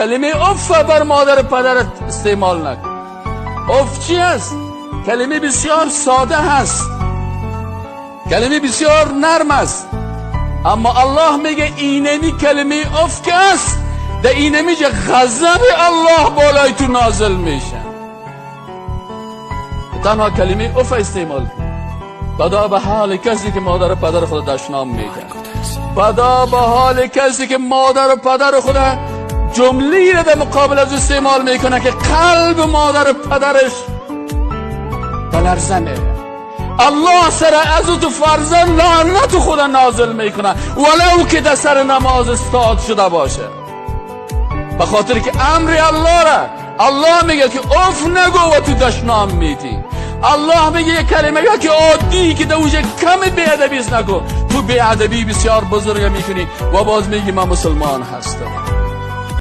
کلمه اف بر مادر پدرت استعمال نکن. اف چی است؟ کلمه بسیار ساده هست، کلمه بسیار نرم است، اما الله میگه اینمی کلمه اف که است، در اینمی غضب الله بالای تو نازل میشه. تنها کلمه اف استعمال کن. بدا به حال کسی که مادر و پدر خود دشنام میده، بدا به حال کسی که مادر و پدر خود جمله را در مقابل از استعمال میکنه که قلب مادر و پدرش به لرزه میره. الله سر از تو فرزند لعنت خود نازل میکنه، ولو که در سر نماز استاد شده باشه، به خاطر که امر الله را الله میگه که اف نگو و تو دشنام میدی. الله میگه یک کلمه یا که عادی که در اوج کم بی‌ادبی است نگو، تو بی‌ادبی بسیار بزرگ میکنی و باز میگی من مسلمان هستم.